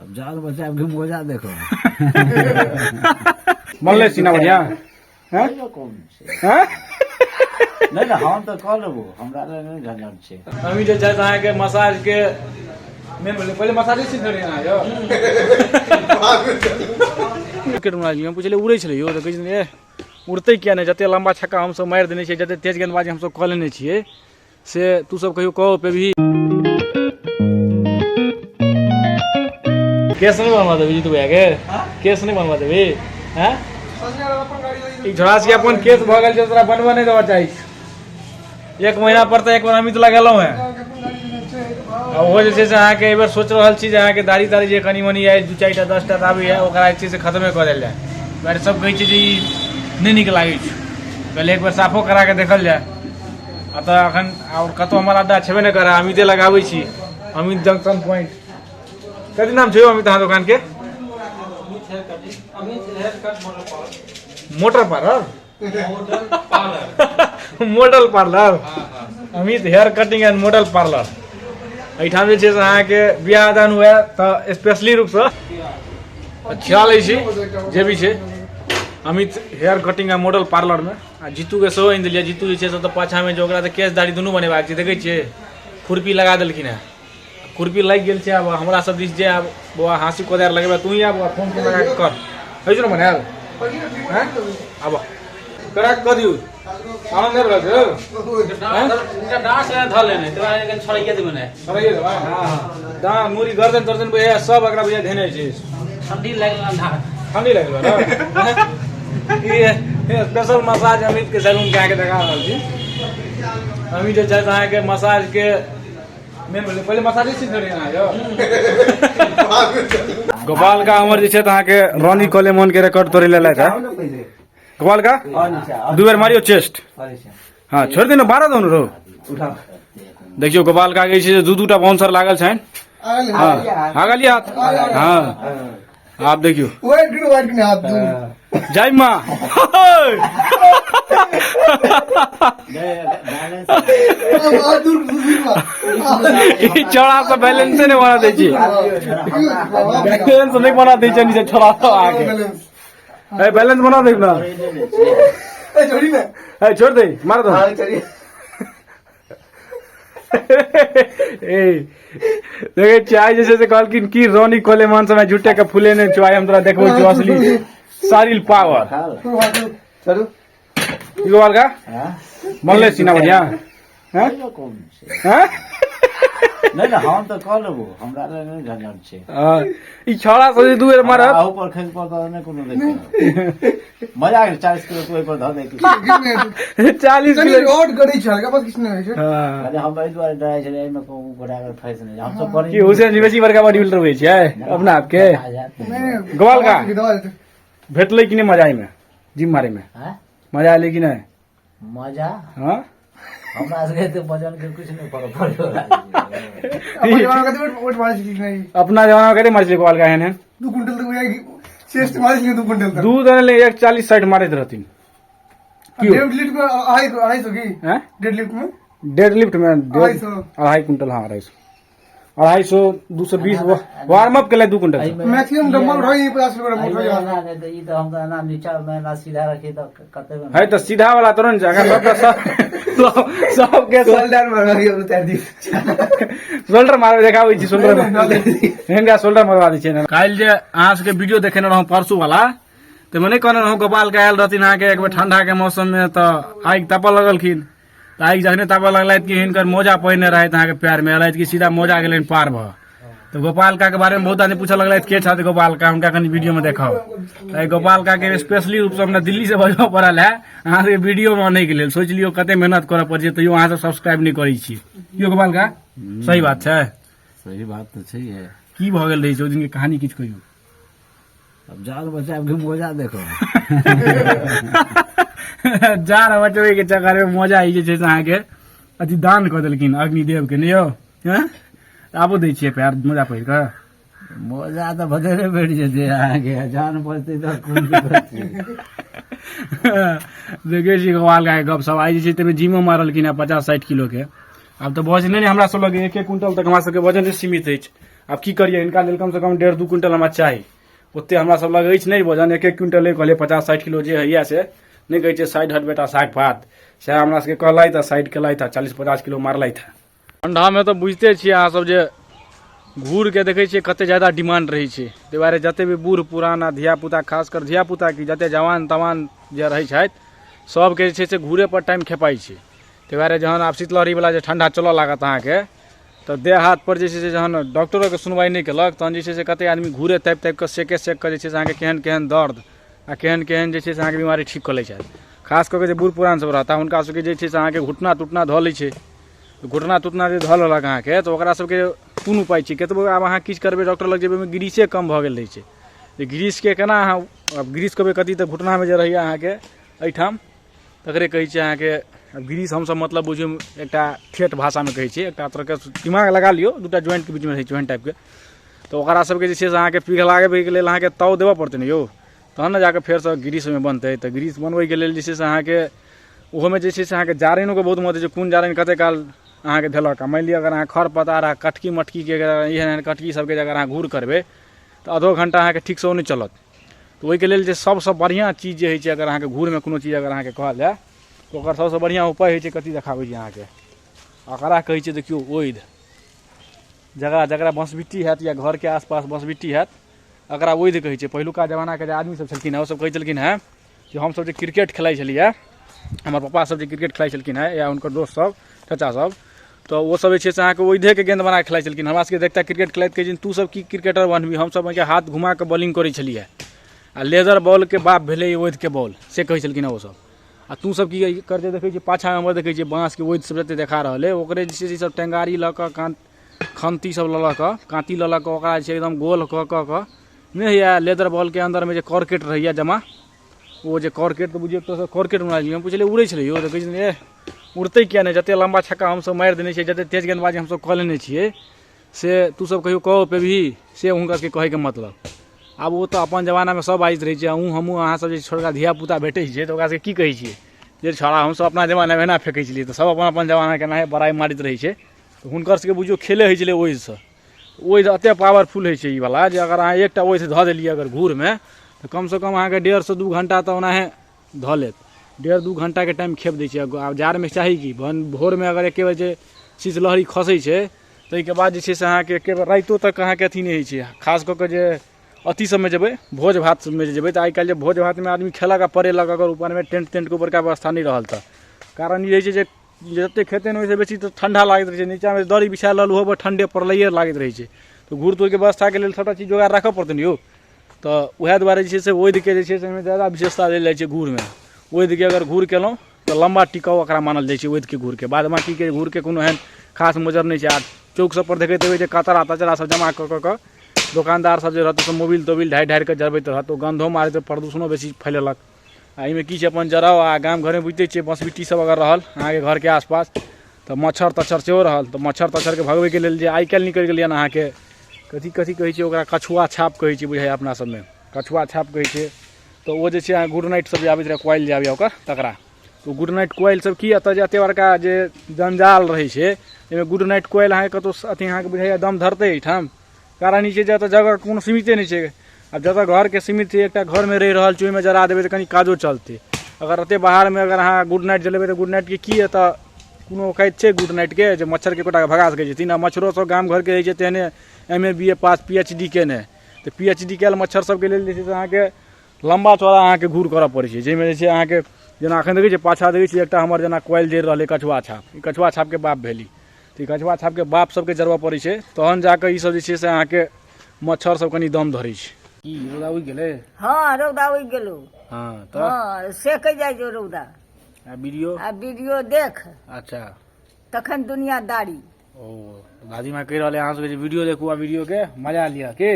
अब जान बचाब के मोजा देखो। बनलै सीना बढ़िया हैं? कोन छै? हैं? नहि नहि, हम तऽ कऽ लेबो, हमरा लग नहि झंझट छै। अभी जे छै अहाँके मसाज के मेन भेलै, पहिले मसाजे सीख रही अहाँ यौ। विकेट बना लियौ, हम पुछलियै उड़ै छलै यौ, तऽ कहै छलै ए उड़तै किया नहि, जते लम्बा छक्का हमसब मारि देने छियै, जते तेज गेंदबाजी हमसब कऽ लेने छियै, से तू सब कहियो कहो पे भी। केस नहीं बनवा देबी जीतू भैया के? केस नहीं बनवा देबी? हैं? ई छोड़ा से अपन केस भऽ गेल छै, तोरा बनबऽ नहि देबऽ चाही। एक महीना पर तऽ एक बार अमित लगेलहुँ हेँ। आ ओहो जे छै से अहाँके एहि बेर सोचि रहल छी जे अहाँके दाढ़ी ताढ़ी जे कनि मनि अइ, 2 4टा 10टा तऽ आबैए, ओकरा जे छै से खतमे कऽ देल जाय। दुआरे सब कहै छै जे ई नहि नीक लागै छै, पहिले एक बेर साफो करा कऽ देखल जाय। आ तऽ अखन आओर कतहु हमर अड्डा छेबे नहि करै, अमिते लगाबै छी, अमित जंक्शन पॉइंट। कथी नाम छै यौ अमित अहाँ दोकान के? Motor parlour? Model parlour. Amit hair cutting and model parlour. एहिठाम जे छै से अहाँके बियाह दान हुए तऽ स्पेशली रूपसँ खिया लै छी जे भी छै अमित हेयर कटिंग आ मॉडल पार्लरमे। आ जीतूके सेहो आनि देलियै। जीतू जे छै से तऽ पाछाँमे जे ओकरा तऽ केश दाढ़ी दुनू बनेबाक छै, देखै छियै खुरपी लगा देलखिन हेँ, खुरपी लागि गेल छै। आब हमरा सब दिस जे आब बौआ हाँसी कोदारि लगेबै, तू ही आब फोन फोन लगा कऽ कर होइ छै ने बनायल। आब करा कऽ दियौ, आनंद आबि रहल छै। छोड़ैये देबै ने? छोड़ैये देबै। डाँड़ मुड़ी गर्दन तर्दन बुझाइया सब एकरा बुझाइया धेने छै। ठंडी लागि गेल। ठंडी लागि गेल। ई स्पेशल मसाज अमित के सैलून के अहाँके देखा रहल छी। अमित जे छथि अहाँके मसाज के मेन भेलै, पहिले मसाजे सीख रही अहाँ यौ। गोपाल का हमर जे छै अहाँके रोनी कोलेमोन के रिकॉर्ड तोड़े लेलथि है। गोपाल का दू बेर मारियो चेस्ट। हाँ छोड़ दे ना, 12 दो रो। देखियो गोपाल का जे छै दू दूटा बाउंसर लागल छनि। हाँ आगलिए हाथ। हाँ आप देखियो जय माँ। ई चौड़ा से बैलेंस नहीं बना दै छी, बैलेंस नहीं बना दै छै नीचे छोड़ा सब आके। ए बैलेंस बना दे ना, ए छोड़ दे, मार दो। ए देखे छियै आइ जे छै से कहलखिन कि रोनी कोलेमान समय झूठे के फूले नहि छौ, आइ हम तोरा देखबै छियौ असली शरीर पावर। चलू की गोपाल का बनलै सीना बढ़िया? हैं? कोन छै? हैं? नहि नहि, हम तऽ कऽ लेबो, हमरा लग नहि झंझट छै। हँ, ई छौड़ा सब जे दू बेर मारत अहू पर खसि पड़तौ नहि कोनो दिक्कत। मजा आबि 40 किलो तू ओहि पर धऽ दे। 40 कनि किलो रॉड करै छै हल्का, बस किछु नहि होइ छै। हँ। अरे हम एहि दुआरे डराइ छलियै, एहिमे कहूँ गोटा अगर फँसि नहि जाय। हम सब करै की हुसैन जी बेसी बड़का बॉडी बिल्डर होइ छै अपना आपके? नहि। गोपाल का दवा देतै। भेटलै कि नहि मजा एहिमे जिम मारैमे? आँय? मजा एलै कि नहि? मजा? हँ। हमरा सबके एते वजन के कुछ नहि फरक पड़ै वला छै। अपन जमाना कते वेट मारै छै कि नहि? अपना जमाना कते मारै छलै गोपाल का एहन एहन? 2 क्विंटल तक बुझाइ चेस्ट मारै छलै, 2 क्विंटल तक। दू दने 140 60 मारैत रहथिन। क्यों? डेड लिफ्ट में 250 की? हैं? डेड लिफ्ट में डेड लिफ्ट में 250। 2.5 क्विंटल। हाँ, 250, 250, 220 वार्म अप केलक 2 क्विंटल। एहिमे मैक्सिमम डम्बल उठाइ 50 रुपया एहिमे उठाइ। एना नहि तऽ ई तऽ हम तऽ एना नीचा मे एना सीधा रखी तऽ कते मे है तऽ सीधा वाला तुरंत जगह सबके सब सबके शोल्डर शोल्डर मारबै देखाबै छी, शोल्डर हिनका शोल्डर मरवा दै छियै। काल्हि जे अहाँ सबके वीडियो देखेने रहौं परसू वाला, तऽ नहि कहने रहौं गोपाल के आयल रहथिन अहाँके एक बेर ठंडा के मौसम में, तऽ आगि तापऽ लगलखिन। तऽ आगि जखने तापऽ लगलथि कि हिनकर मोजा पहिरने रहथि अहाँके पैर में, एलथि कि सीधा मोजा गेलनि पार भऽ। तऽ गोपाल का के बारे में बहुत आदमी पूछऽ लगलथि, के छथि गोपाल का, हुनका कनि वीडियो में देखाउ। तऽ गोपाल का के स्पेशली रूप से हमरा दिल्ली से बजबऽ पड़ल है अहाँ सबके वीडियो में आनै के लेल। सोचि लियौ कते मेहनत करऽ पड़ै छै, तैयो अहाँ सब सब्सक्राइब नहि करै छी। यौ गोपाल का, सही बात छै? सही बात तऽ छैहे। की भऽ गेल रहै छै ओहि दिन के कहानी किछु कहियौ। अब जान बचाब के मोजा देखो। जान बचबै के चक्कर में मोजा ई जे छै से अहाँके अथी दान कऽ देलखिन अग्निदेव के। नहि यौ? हँ, आबो दै छियै पैर मोजा पहिर कऽ? मोजा तऽ बदले भेट जेतै अहाँके, जान बचतै तऽ कोन दिक्कत छै? देखै छी गोपाल का गप सब। आइ जे छै ताहिमे जिमो मारलखिन हँ 50-60 किलो के। आब तऽ वजन नहि हमरा सब लग 1 1 क्विंटल तक हमरा सबके वजन सीमित अछि। आब की करियै, हिनका लेल कमसँ कम 1.5-2 क्विंटल हमरा चाही। ओते हमरा सब लग अछि नहि वजन, 1-1 क्विंटल कहलियै 50-60 किलो जे होइए से नहि कहै छै साइड हट बेटा साग पात, सएह हमरा सबके कहलथि आ साइड केलथि आ 40-50 किलो मारलथि। ठंडामे तऽ बुझिते छियै अहाँ सब जे घूरके देखै छियै कते ज्यादा डिमांड रहै छै, ताहि दुआरे जते भी बूढ़ पुरान आ धियापुता, खास कर धियापुता की जते जवान तवान जे रहै छथि सबके जे छै से घूरे पर टाइम खेपाइ छै। ताहि दुआरे जहन आब शीतलहरीवला जे ठंडा चलऽ लागत अहाँके तऽ देह हाथ पर जे छै से जहन डॉक्टरोके सुनवाइ नहि केलक तहन जे छै से कते आदमी घूरे तापि तापि कऽ सेके सेक कऽ जे छै से अहाँके केहन केहन दर्द आ केहन केहन जे छै से अहाँके बीमारी ठीक कऽ लै छथि। खास कऽ के जे बूढ़ पुरान सब रहता हुनका सबके जे छै से अहाँके घुटना तुटना धऽ लै छै। घुटना तुटना जे धऽ लेलक अहाँके तऽ ओकरा सबके कोन उपाय छै, कतबो आब अहाँ किछु करबै डॉक्टर लग जेबै ओहिमे ग्रीसे कम भऽ गेल रहै छै। जे ग्रीसके केना अहाँ आब ग्रीस कहबै कथी, तऽ घुटनामे जे रहैए अहाँके एहिठाम तकरे कहै छियै अहाँके। आब ग्रीस हमसब मतलब बुझियौ एकटा ठेठ भाषामे कहै छियै, एकटा तरहके दिमाग लगा लियौ, दूटा ज्वाइंटके बीचमे रहै छै ओहन टाइपके। तऽ ओकरा सबके जे छै से अहाँके पिघलाबैके लेल अहाँके ताव देबऽ पड़तै ने यौ, तहन ने जाकऽ फेरसँ ग्रीस ओहिमे बनतै। तऽ ग्रीस बनबैके लेल जे छै से अहाँके ओहोमे जे छै से अहाँके जारैनोके बहुत महत्व छै, कोन जारैन कते काल अहाँके धेलक। आ मानि लिअ अगर अहाँ खर पतार आ कटकी मटकीके एहन एहन कटकी सबके अगर अहाँ घूर करबै तऽ आधो घण्टा अहाँके ठीकसँ ओ नहि चलत। तऽ ओहिके लेल जे सबसँ बढ़िआँ चीज जे होइ छै अगर अहाँके घूरमे कोनो चीज अगर अहाँके कहल जाय तऽ ओकर सबसँ बढ़िआँ उपाय होइ छै कथी देखाबै छी अहाँके, ओकरा कहै छै देखियौ ओइध। जकरा जकरा बँसबिट्टी हैत या घरके आसपास बँसबिट्टी हैत एकरा ओइध कहै छै। पहिलुका जमानाके जे आदमी सब छलखिन हेँ ओसब कहै छलखिन हेँ कि हमसब जे क्रिकेट खेलाइ छलियै, हमर पप्पा सब जे क्रिकेट खेलाइ छलखिन हेँ या हुनकर दोस्त सब चाचा सब, तऽ ओ सब जे छै से अहाँके ओइधेके गेन्द बना कऽ खेलाइ छलखिन। हमरा सबके देखता क्रिकेट खेलाइत कहै छथिन तू सब की क्रिकेटर बनबही, हमसब अहाँके हाथ घुमा कऽ बॉलिंग करै छलियै आ लेदर बॉलके बाप भेलै ओइधके बॉल, से कहै छलखिन हेँ ओसब। आ तू सब की करतै देखै छियै पाछाँमे हमर देखै छियै बाँसके ओइध सब जते देखा रहल अइ ओकरे जे छै से सब टेङ्गारी लऽ कऽ कान खन्ती सब लऽ लऽ कऽ काँटी लऽ लऽ कऽ ओकरा जे छै एकदम गोल कऽ कऽ कऽ नहि होइए लेदर बॉलके अन्दरमे जे कॉर्केट रहैए जमा, ओ जे कॉर्केट तऽ बुझियौ एक तरहसँ कॉर्केट बना हम पुछलियै उड़ै छलै यौ, तऽ कहै छथिन एह उड़तै किया नहि, जते लम्बा छक्का हमसब मारि देने छियै, जते तेज गेंदबाजी हमसब कऽ लेने छियै से तू सब कहियो कऽ पेबही, से हुनका सबके कहैके मतलब। आब ओ तऽ अपन जमानामे सब बाजैत रहै छै, अहूँ हमहूँ अहाँ सब जे छोटका धियापुता भेटै छै तऽ ओकरा सबके की कहै छियै जे छौड़ा हमसब अपना जमानामे एना फेकै छलियै, तऽ सब अपन अपन जमानाके एनाहे बड़ाइ मारैत रहै छै। तऽ हुनकर सबके बुझियौ खेले होइ छलै ओहिसँ, ओहि एतेक पावरफुल होइ छै ई वला जे अगर अहाँ एकटा ओहिसँ धऽ देलियै अगर घूरमे तऽ कमसँ कम अहाँके 1.5 से 2 घण्टा तऽ ओनाहे धऽ लेत, 1.5-2 घण्टाके टाइम खेप दै छै। आब जाड़मे चाही कि भोरमे अगर एके बेर जे शीतलहरी खसै छै ताहिके बाद जे छै से अहाँके एके बेर रातिओ तक अहाँके अथी नहि होइ छै। खास कऽ कऽ जे अथी सबमे जेबै भोज भात सबमे जे जेबै तऽ आइ काल्हि जे भोज भातमे आदमी खेलक आ परेलक अगर ऊपरमे टेंट तेंटके ऊपरका व्यवस्था नहि रहल तऽ, कारण ई रहै छै जे जतेक खेतै ने ओहिसँ बेसी तऽ ठण्डा लागैत रहै छै, नीचाँमे दरी बिछायल रहल ओहोपर ठण्डे पड़लैए लागैत रहै छै। तऽ घूर तूरके व्यवस्थाके लेल सभटा चीज जोगाड़ राखऽ पड़तै ने यौ, तऽ उएह दुआरे जे छै से ओइधके जे छै से एहिमे ज्यादा विशेषता देल जाइ छै घूरमे। ओइधके अगर घूर केलहुँ तऽ लम्बा टिकाउ एकरा मानल जाइ छै ओइधके घूरके, बाद बाँकीके घूरके कोनो एहन खास मोजर नहि छै। आ चौक सबपर देखैत हेबै जे कचरा तचरा सब जमा कऽ कऽ कऽ दोकानदार सब जे रहत से मोबिल तोबिल ढारि ढारि कऽ जरबैत रहत, ओ गन्धो मारैत प्रदूषणो बेसी फैलेलक। आ एहिमे की छै अपन जराउ आ गाम घरमे बुझिते छियै बँसबिट्टी सब अगर रहल अहाँके घरके आसपास तऽ मच्छर तच्छर सेहो रहल, तऽ मच्छर तच्छरके भगबैके लेल जे आइ काल्हि निकलि गेलै हन अहाँके कथी कथी कहै छै ओकरा, कछुआ छाप कहै छै बुझाइए अपना सबमे, कछुआ छाप कहै छै। तऽ ओ जे छै अहाँ गुड नाइट सब जे आबैत रहै क्वाइल जे आबैए ओकर तकरा, तऽ गुड नाइट क्वाइल सब की एतऽ जे एते बड़का जे जंजाल रहै छै एहिमे गुड नाइट क्वाइल अहाँके कतहु अथी अहाँके बुझाइए दम धरतै एहिठाम, कारण ई छै जे एतऽ जगह कोनो सीमिते नहि छै। आब जतऽ घरके सीमित छै एकटा घरमे रहि रहल छी ओहिमे जरा देबै तऽ कनि काजो चलतै, अगर एते बाहरमे अगर अहाँ गुड नाइट जलेबै तऽ गुड नाइटके की एतऽ कोनो औकाति छै गुड नाइटके जे मच्छरके एकोटाके भगा सकै छथिन। आ मच्छरो सब गाम घरके रहै छै तेहने M A B A pass P H D केने, तऽ पी एच डी कयल मच्छर सबके लेल जे छै से अहाँके लम्बा चौड़ा अहाँके घूर करऽ पड़ै छै, जाहिमे जे छै अहाँके जेना एखन देखै छियै पाछाँ देखै छियै एकटा हमर जेना क्वाइल जरि रहलै कछुआ छाप, ई कछुआ छापके बाप भेली, तऽ ई कछुआ छापके बाप सबके जरबऽ पड़ै छै तहन जाकऽ ई सब जे छै से अहाँके मच्छर सब कनि दम धरै छै। की रौदा उगि गेलै? हँ रौदा उगि गेलौ। हँ तऽ? हँ सेकै जाइ जो रौदा। आ वीडियो? आ वीडियो देख। अच्छा। तखन दुनियादारी। ओ दादी माँ कहि रहल है अहाँ सबके जे वीडियो देखू आ वीडियो के मजा लिअ की?